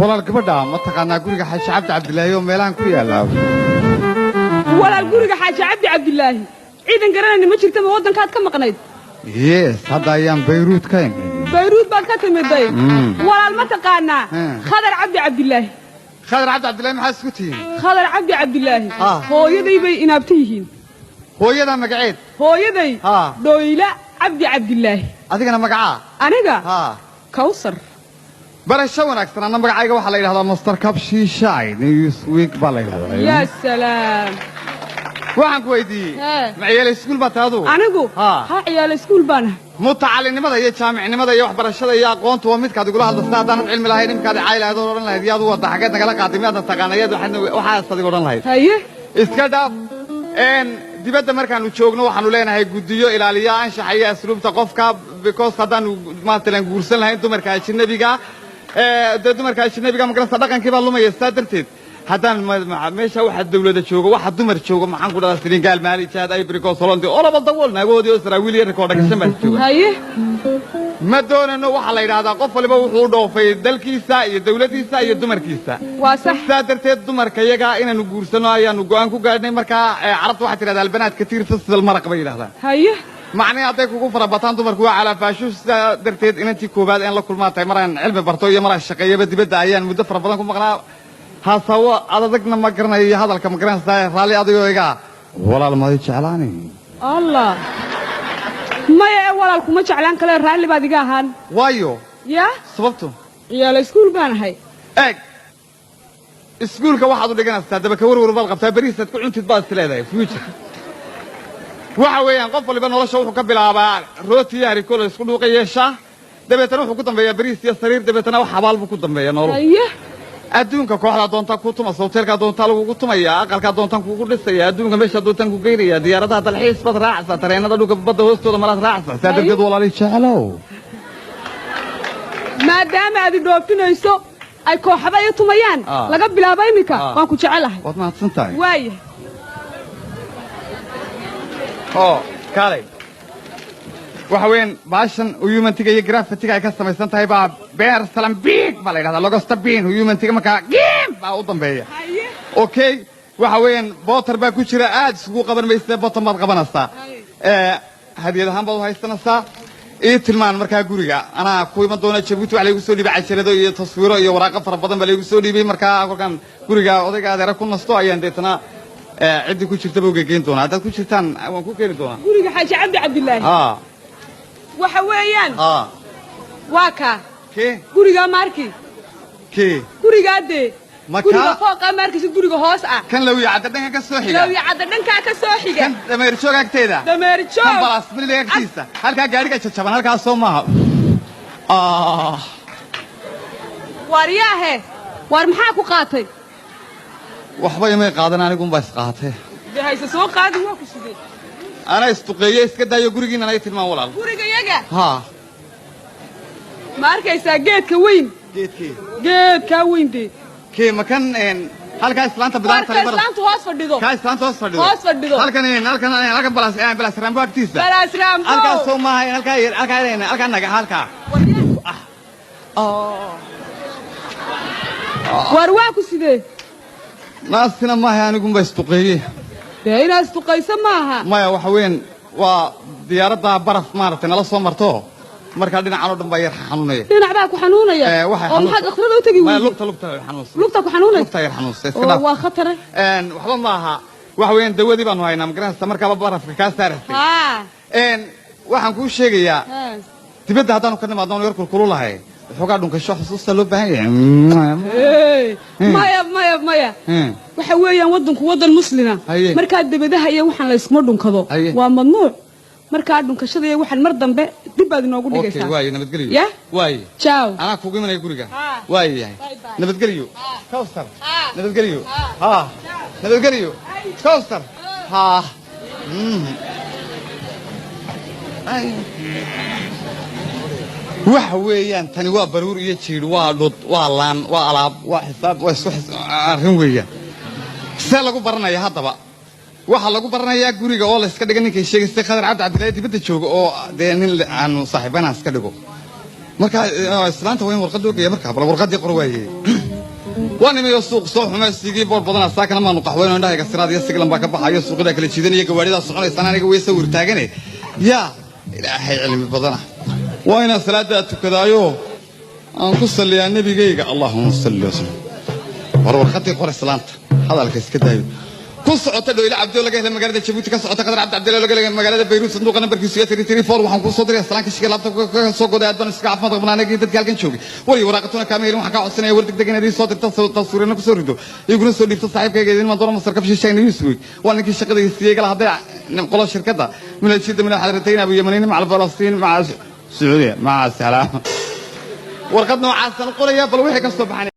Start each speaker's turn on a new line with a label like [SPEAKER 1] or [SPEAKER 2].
[SPEAKER 1] Walaal, gabadha ma taqaanaa guriga Xaaji Cabdi Cabdilaahi oo meelahan ku yaalla?
[SPEAKER 2] Walaal, guriga Xaaji Cabdi Cabdilaahi ciidan garanayna ma jirta. Ma waddankaad ka maqnayd?
[SPEAKER 1] Yes, hadda ayaan Bayruud ka imid.
[SPEAKER 2] Bayruud baad ka timiday? Walaal, ma taqaanaa Khadar Cabdi Cabdilaahi?
[SPEAKER 1] Khadar Cabdi Cabdilaahi maxaa isku tihiin?
[SPEAKER 2] Khadar Cabdi Cabdilaahi hooyaday bay inaabta yihiin.
[SPEAKER 1] Hooyadaa magaceed?
[SPEAKER 2] Hooyaday Dhoyla Cabdi Cabdilaahi.
[SPEAKER 1] Adigana magacaa?
[SPEAKER 2] Aniga Kawsar.
[SPEAKER 1] Barasho wanaagsan. Anna magacayga waxaa la yidhahdaa Master Kabshiishaay, Newsweek baa la yidhahdaa.
[SPEAKER 2] Yaa salaam!
[SPEAKER 1] Waxaan ku weydiiyey, ma ciyaal iskuul baa tahay adugu?
[SPEAKER 2] Anigu? Ha, ciyaala iskuul baan ahay.
[SPEAKER 1] Mutacallinimada iyo jaamicnimada iyo waxbarashada iyo aqoontu waa midkaad igula hadlasta. Haddaanad cilmi lahayn, imikaad caay lahayd oo odhan lahayd, "Yaad u wadda? Xaggeed nagala qaaday? Miyaadna taqaana?" Yaad waxaas adiga odhan lahayd.
[SPEAKER 2] Haye.
[SPEAKER 1] Iska dhaaf. Dibadda markaanu joogno waxaanu leenahay guddiyo ilaaliya anshaxa iyo asluubta qofka, because haddaanu maatalan guursan lahayn dumarka ajnabiga, dee dumarka ajnabiga magarasa dhaqankii baa lumaya. Saa darteed haddaan meesha waxa dawlada joogo, waxa dumar joogo, maxaan ku dhahdaa, Senegal, Mali, Chad, Ivory Coast, Holland, all over the world, naagoodii oo saraawiil iyo rikoodha gashan baa jooga.
[SPEAKER 2] Haye.
[SPEAKER 1] Ma doonano. Waxaa la yidhahdaa qof waliba wuxuu dhoofay dalkiisa iyo dawladdiisa iyo dumarkiisa.
[SPEAKER 2] Waa sax.
[SPEAKER 1] Saa darteed dumarka iyaga inaanu guursano ayaanu go'aan ku gaadhnay. Markaa Carabta waxay tidhahdaa البنات كثير فسد المرق bay yidhahdaan.
[SPEAKER 2] Haye.
[SPEAKER 1] Macnihi hadday kugu fara bataan dumarku waa calaafaashu. Sidaa darteed inantii koowaad in la kulmaa tahay. Maraan cilmi barto iyo maraan shaqeeyaba dibadda ayaan muddo fara badan ku maqnaa. Haasawo adadagna ma garanayo iyo hadalka ma garanaysaa. Raalli adigoo iga walaal, maadi jeclaani?
[SPEAKER 2] Allah, maya ee walaal, kuma jeclaan kale, raalli baad iga ahaan.
[SPEAKER 1] Waayo?
[SPEAKER 2] Yaa?
[SPEAKER 1] Sababtu?
[SPEAKER 2] Ciyaala iskuul baan ahay.
[SPEAKER 1] Eeg, iskuulka waxaad u dhiganaysaa daba ka warwar baad qabtaa, beriisaad ku cuntid baad is leedahay future. Waxa weeyaan qof waliba nolosha wuxuu ka bilaabaa rooti iyo harikolo isku dhuuqa yeeshaa, dabeetana wuxuu ku dambeeyaa bariis iyo sariir, dabeetana wax xabaal buu ku dambeeyaa nolol.
[SPEAKER 2] Haye.
[SPEAKER 1] Adduunka kooxdaa doontaa ku tumasa, hoteelkaa doontaa lagugu tumaya, aqalkaa doontaan kugu dhisaya, adduunka meeshaa doontaan ku geynaya, diyaaradaha dalxiis baad raacaysaa, tareenada dhulka badda hoostooda malaad raacaysaa. Saa darteed, walaali jeclow.
[SPEAKER 2] Maadaama aad idhoofinayso, ay kooxaba i tumayaan, laga bilaabo iminka waan ku jecelahay.
[SPEAKER 1] Waad mahadsan tahay.
[SPEAKER 2] Waaya.
[SPEAKER 1] Oo kaalay, waxa weeyaan baashan humantiga iyo graffitiga ay ka samaysan tahay baa beer salambiig baa la yidhahdaa, logosta bin humantiga, markaa giim baa u dambeeya.
[SPEAKER 2] Haye.
[SPEAKER 1] Okay, waxa weeyaan bootar baa ku jira, aad isugu qaban maysa, bottom baad qabanaysaa. Hadiyad ahaan baad u haysanaysaa. Ii tilmaan markaa guriga, anaa ku iman doona Jabuuti. Waxa laygu soo dhiibay cajalado iyo taswiiro iyo waraaqo fara badan baa laygu soo dhiibay. Markaa kolkaan guriga odayga adeera ku nasto ayaan deetana ciddii ku jirtaba uga geyn doonaa. Haddaad ku jirtaan waan ku keeni doonaa.
[SPEAKER 2] Guriga Xaaji Cabdi Cabdilaahi waxa weeyaan waa kaa.
[SPEAKER 1] Kee?
[SPEAKER 2] Gurigaa maarki.
[SPEAKER 1] Kee?
[SPEAKER 2] Gurigaa dee.
[SPEAKER 1] Ma
[SPEAKER 2] guriga
[SPEAKER 1] kaa?
[SPEAKER 2] Fooqaa maarkiisa, guriga hoos ah.
[SPEAKER 1] Kan Lawiya Cadda dhanka ka soo xiga?
[SPEAKER 2] Lawiya Cadda dhankaa ka soo xiga.
[SPEAKER 1] Kan Dameer Joog agteeda?
[SPEAKER 2] Dameer
[SPEAKER 1] Kan
[SPEAKER 2] Joog.
[SPEAKER 1] Balaasmiliga agtiisa, halkaa gaadhiga jajaban, halkaas soo maaha?
[SPEAKER 2] Waar yaahe, waar maxaa ku qaatay?
[SPEAKER 1] Waxba imay qaadan, anigunbaa isqaatay.
[SPEAKER 2] Dee hayse soo qaadi, waa ku sidee?
[SPEAKER 1] Anaa isduqeeye, iska daayo. Gurigiina ay tilmaan, walaal.
[SPEAKER 2] Guriga yaga?
[SPEAKER 1] Haa.
[SPEAKER 2] Ma arkaysaa geedka weyn?
[SPEAKER 1] Geedkee?
[SPEAKER 2] Geedkaa weyn dee.
[SPEAKER 1] Kee? Ma kan halkaa islaanta bidaarta
[SPEAKER 2] Waarka islaantu hoos fadhido.
[SPEAKER 1] Kaa islaanta hoos fadhido?
[SPEAKER 2] Hoos fadhido.
[SPEAKER 1] Halkan halkan halkan balas Rambo agtiisa?
[SPEAKER 2] Balaas Raambo.
[SPEAKER 1] Halkaas soo maaha? Halkaa halkaa halkaa naga halkaa.
[SPEAKER 2] Waar waa ku sidee?
[SPEAKER 1] Naasina maaha, anigunbaa isduqeeye.
[SPEAKER 2] Dee inaad isduqayso maaha.
[SPEAKER 1] Maya, waxa weeyaan waa diyaaradda baraf maaragtay nala soo marto, markaa dhinacan oo dhan baa yar xanuunaya.
[SPEAKER 2] Dhinac baa ku xanuunaya?
[SPEAKER 1] Waxay
[SPEAKER 2] Oo maxaad dhakhtarada u tegi
[SPEAKER 1] Maya.
[SPEAKER 2] weyday?
[SPEAKER 1] Lugta xanuunsan.
[SPEAKER 2] Lugta ku xanuunaysa?
[SPEAKER 1] Lugta yar xanuunsan, iska
[SPEAKER 2] Oo
[SPEAKER 1] dhaaf.
[SPEAKER 2] waa khatare.
[SPEAKER 1] Waxba ma aha. Waxa weeyaan dawadii baanu haynaa, magaranaysa, markaaba barafka kaa saaraysay. Waxaan kuu sheegayaa, dibadda haddaanu ka nimaadno yar kulkulu lahay, waxoogaa dhunkasho xusuusta loo baahan yahay.
[SPEAKER 2] Hey, maya, maya, maya. Waxa weeyaan waddanku waddan muslima. Markaa debadaha iyo waxaan la iskuma dhunkado. Waa mamnuuc. Markaa dhunkashada iyo waxaan mar dambe dib baad inoogu
[SPEAKER 1] Okay.
[SPEAKER 2] dhigaysaa.
[SPEAKER 1] Waaye, nabadgelyo.
[SPEAKER 2] Ya?
[SPEAKER 1] Waaye.
[SPEAKER 2] Ciao.
[SPEAKER 1] Anaa kugu imanaya guriga. Waaye yahay.
[SPEAKER 2] Bye bye.
[SPEAKER 1] Nabadgelyo, Kawsar. Nabadgelyo. Ha, nabadgelyo, Kawsar. Ha. Ay. Waxa weeyaan tani waa baruur iyo jiir, waa dhud, waa laan, waa alaab, waa xisaab, waa isku arrin weeyaan. See lagu baranaya haddaba? Waxaa lagu baranayaa guriga oo la iska dhiga ninkay sheegaystay Khadar Cabdi Cabdillahi dibadda jooga, oo dee nin aanu saaxiibanaha iska dhigo. Marka islaanta waa in warqad loo geeya. Markaa bal warqaddii qor waaye. Waa nimiyo suuq soo xume sigii boor badana. Saakana maanu qaxweyno, indhahayga siraad iyo siglan baa ka baxayo, suuqyadaa kala jiidanaya, gawaaridaa soconaysaan, aniga way sawir taagane. Yaa Ilaahay cilmi badana! Waa inaan salaaddaa tukadaayo, aan ku salliyaa nebigayga. Allahuma salli wasallam. War warqaddii qor, islaanta hadalka iska daayo. Ku socota Dhoyle Cabdi oo laga helay magaalada Jabuuti, ka socota Qadar Cabdi Cabdilla laga helay magaalada Bayruut, sanduuqa nambarkiisu yahay 334. Waxaan kuu soo diray salaanka shiga laabta ka soo goday. Aad baan iska caafimaad qabnaa anagii dadkii halkan joogay. War iyo waraaqatuna kaama helin. Waxaan kaa codsanaya war degdeg inaad ii soo dirto, taswiirana ku soo rido, iguna soo dhiibto. Saaxiibkayga idin iman doona Masar ka shisheyn Newsweek, waa ninkii shaqada siiyey gala hadday qolo shirkadda min alshida min alxadratayn abu yamaniin maca Falastiin maca Sacuudiya maca salaam. Warqad noocaasaan qoraya, bal wixii ka soo baxan.